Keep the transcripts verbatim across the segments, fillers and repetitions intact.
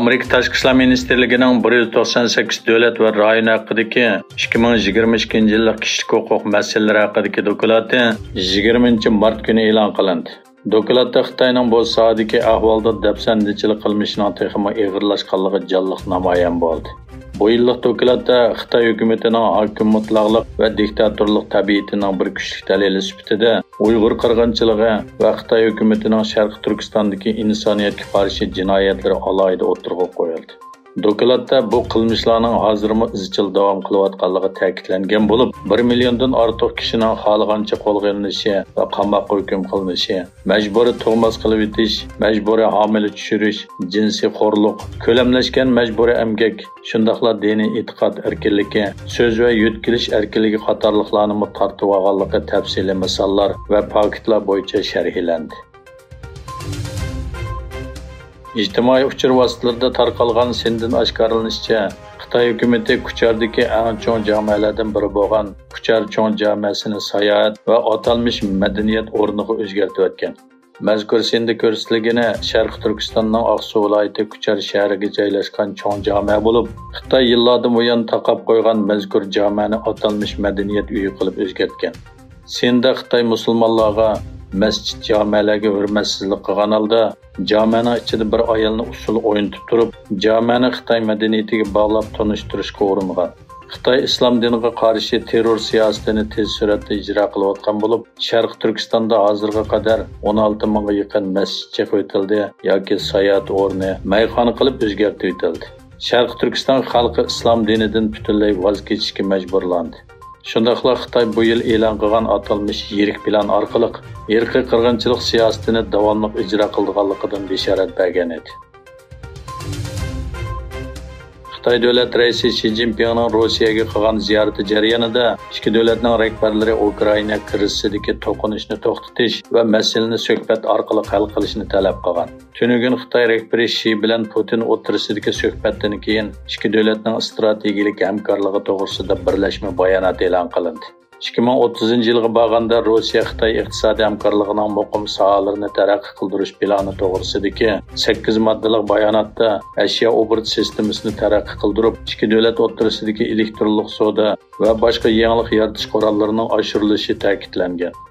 ئامېرىكا تاشقى ئىشلار مىنىستىرلىكىنىڭ بىر يۈز توقسان سەككىز دۆلەت ۋە رايون ھەققىدىكى ئىككى مىڭ يىگىرمە ئىككىنچى يىللىق كىشىلىك ھوقۇق مەسىلىلىرى ھەققىدىكى دوكلاتى يىگىرمىنچى مارت كۈنى ئېلان قىلىندى. دوكلاتتا خىتاينىڭ بۇ ساھەدىكى ئەھۋالدا دەپسەندىچىلىك قىلمىشىنىڭ تېخىمۇ ئېغىرلاشقانلىقى جانلىق نامايان بولدى. بۇ يىللىق دوكلاتتا خىتاي ھۆكۈمىتىنىڭ ھاكىم مۇتلەقلىق ۋە دىكتاتورلۇق تەبىئىتىنىڭ بىر كۈچلۈك دەلىلى سۈپىتىدە ئۇيغۇر قىرغىنچىلىقى ۋە خىتاي ھۆكۈمىتىنىڭ شەرقىي تۈركىستاندىكى ئىنسانىيەتكە قارشى جىنايەتلىرى ئالاھىدە ئوتتۇرىغا قويۇلدى. دوكلاتتا بۇ قىلمىشلارنىڭ ھازىرمۇ ئىزچىل داۋام قىلىۋاتقانلىقى تەكىتلەنگەن بولۇپ، بىر مىليوندىن ئارتۇق كىشىنىڭ خالىغانچە قولغا ئېلىنىشى ۋە قاماققا ھۆكۈم قىلىنىشى، مەجبۇرىي تۇغماس قىلىۋېتىش، مەجبۇرىي ھامىلە چۈشۈرۈش، جىنسىي خورلۇق، كۆلەملەشكەن مەجبۇرىي ئەمگەك، شۇنداقلا دىنىي ئېتىقاد ئەركىنلىكى، سۆز ۋە يۆتكىلىش ئەركىنلىكى قاتارلىقلارنىمۇ تارتىۋالغانلىقى تەپسىلىي مىساللار ۋە پاكىتلار بويىچە شەرھلەندى. ئىجتىمائىي ئۇچۇر ۋاسىتىلىرىدا تارقالغان سىندىن ئاشكارىلىنىشىچە، خىتاي ھۆكۈمىتى كۇچاردىكى ئەڭ چوڭ جامەلەردىن بىرى بولغان كۇچار چوڭ جامەسىنى ساياھەت ۋە ئاتالمىش مەدەنىيەت ئورنىغا ئۆزگەرتىۋەتكەن. مەزكۇر سىندا كۆرسىتىلگىنى شەرقىي تۈركىستاننىڭ ئاقسۇ ۋىلايىتى كۇچار شەھىرىگە جايلاشقان چوڭ جامە بولۇپ، خىتاي يىللاردىن بۇيان تاقاپ قويغان مەزكۇر جامەنى ئاتالمىش مەدەنىيەت ئۆيى قىلىپ ئۆزگەرتكەن. سىندا خىتاي مۇسۇلمانلارغا مەسچىت، جامەلەرگە ھۆرمەتسىزلىك قىلغان ھالدا، جامەنىڭ ئىچىدە بىر ئايالنى ئۇسسۇل ئوينىتىپ تۇرۇپ، جامەنى خىتاي مەدەنىيىتىگە باغلاپ تونۇشتۇرۇشقا ئۇرۇنغان. خىتاي ئىسلام دىنىغا قارشى تېررور سىياسىتىنى تېز سۈرئەتتە ئىجرا قىلىۋاتقان بولۇپ، شەرقىي تۈركىستاندا ھازىرغا قەدەر ئون ئالتە مىڭغا يېقىن مەسچىت چېقىۋېتىلدى ياكى ساياھەت ئورنى، مەيخانا قىلىپ ئۆزگەرتىۋېتىلدى. شەرقىي تۈركىستان خەلقى ئىسلام دىنىدىن پۈتۈنلەي ۋاز كېچىشكە مەجبۇرلاندى. شۇنداقلا خىتاي بۇ يىل ئېلان قىلغان ئاتالمىش يىرىك پىلان ئارقىلىق ئىرقىي قىرغىنچىلىق سىياسىتىنى داۋاملىق ئىجرا قىلىدىغانلىقىدىن بېشارەت بەرگەن ئىدى. خىتاي دۆلەت رەئىسى شى جىنپىڭنىڭ روسىيەگە قىلغان زىيارىتى جەريانىدا ئىككى دۆلەتنىڭ رەھبەرلىرى ئۇكرائىنا كىرىزىسىدىكى توقۇنۇشنى توختىتىش ۋە مەسىلىنى سۆھبەت ئارقىلىق ھەل قىلىشنى تەلەپ قىلغان. تۈنۈگۈن خىتاي رەھبىرى شى بىلەن پۇتىن ئوتتۇرىسىدىكى سۆھبەتتىن كېيىن ئىككى دۆلەتنىڭ ئىستراتېگىيەلىك ھەمكارلىقى توغرىسىدا بىرلەشمە بايانات ئېلان قىلىندى. ئىككى مىڭ ئوتتۇزىنچى يىلغا بارغاندا روسىيە خىتاي ئىقتىسادىي ھەمكارلىقىنىڭ مۇقىم ساھەلىرىنى تەرەققىي قىلدۇرۇش پىلانى توغرىسىدىكى سەككىز ماددىلىق باياناتتا ئەشيا ئوبوروت سىستېمىسىنى تەرەققىي قىلدۇرۇپ، ئىككى دۆلەت ئوتتۇرىسىدىكى ئېلېكترونلۇق سودا ۋە باشقا يېڭىلىق يارىتىش قوراللىرىنىڭ ئاشۇرۇلۇشى تەكىتلەنگەن.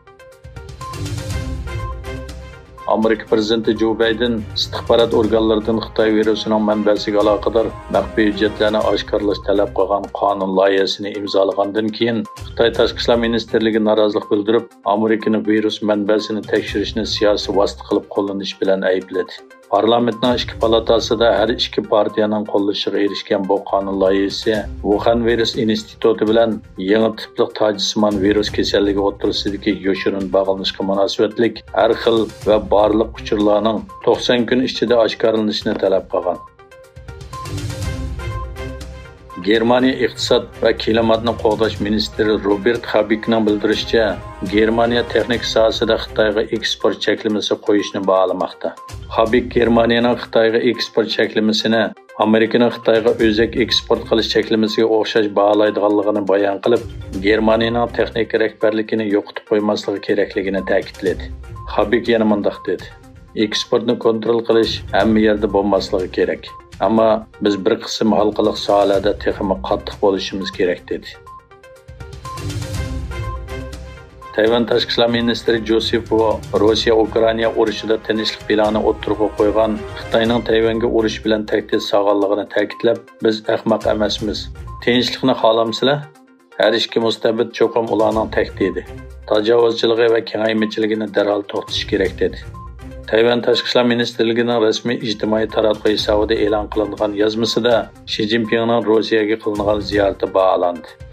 ئامېرىكا پىرېزىدېنتى جو بايدېن ئىستىخبارات ئورگانلىرىدىن خىتاي ۋىرۇسىنىڭ مەنبەسىگە ئالاقىدار مەخپىي ھۆججەتلەرنى ئاشكارىلاش تەلەپ قىلغان قانۇن لايىھەسىنى ئىمزالىغاندىن كېيىن، خىتاي تاشقى ئىشلار مىنىستىرلىكى نارازىلىق بىلدۈرۈپ، ئامېرىكىنى ۋىرۇس مەنبەسىنى تەكشۈرۈشنى سىياسىي ۋاسىتە قىلىپ قوللىنىش بىلەن ئەيىبلىدى. پارلامېنتنىڭ ئىككى پالاتاسىدا ھەر ئىككى پارتىيەنىڭ قوللىشىغا ئېرىشكەن بۇ قانۇن لايىھىسى ۋۇخەن ۋىرۇس ئىنستىتۇتى بىلەن يېڭى تىپلىق تاجسىمان ۋىرۇس كېسەللىكى ئوتتۇرىسىدىكى يوشۇرۇن باغلىنىشقا مۇناسىۋەتلىك ھەر خىل ۋە بارلىق ئۇچۇرلارنىڭ توقسان كۈن ئىچىدە ئاشكارىلىنىشىنى تەلەپ قىلغان. گېرمانىيە ئىقتىساد ۋە كىلىماتنى قوغداش مىنىستىرى روبېرت خابىكنىڭ بىلدۈرۈشىچە، گېرمانىيە تېخنىكا ساھەسىدە خىتايغا ئېكسپورت چەكلىمىسى قويۇشنى باھالىماقتا. خابىك گېرمانىيەنىڭ خىتايغا ئېكسپورت چەكلىمىسىنى ئامېرىكىنىڭ خىتايغا ئۆزەك ئېكسپورت قىلىش چەكلىمىسىگە ئوخشاش باھالايدىغانلىقىنى بايان قىلىپ، گېرمانىيەنىڭ تېخنىكا رەھبەرلىكىنى يوقىتىپ قويماسلىقى كېرەكلىكىنى تەكىتلىدى. خابىك يەنە مۇنداق دېدى. ئېكسپورتنى كونترول قىلىش ھەممە يەردە بولماسلىقى كېرەك. ئەمما بىز بىر قىسىم ھالقىلىق ساھەلەردە تېخىمۇ قاتتىق بولۇشىمىز كېرەك، دېدى. تەيۋەن تاشقى ئىشلار مىنىستىرى جوسېف ۋو روسىيە ئۇكرائىنا ئۇرۇشىدا تىنچلىق پىلانى ئوتتۇرىغا قويغان خىتاينىڭ تەيۋەنگە ئۇرۇش بىلەن تەھدىت سالغانلىقىنى تەكىتلەپ، بىز ئەخمەق ئەمەسمىز. تىنچلىقنى خالامسىلەر؟ ھەر ئىككى مۇستەبىت چوقۇم ئۇلارنىڭ تەھدىتى، تاجاۋۇزچىلىقى ۋە كېڭەيمىچىلىكىنى دەرھال توختىتىش كېرەك، دېدى. تەيۋەن تاشقى ئىشلار مىنىستىرلىكىنىڭ رەسمىي ئىجتىمائىي تاراتقۇ ھېسابىدا ئېلان قىلىنغان يازمىسىدا شى جىنپىڭنىڭ روسىيەگە قىلىنغان زىيارىتى باھالاندى.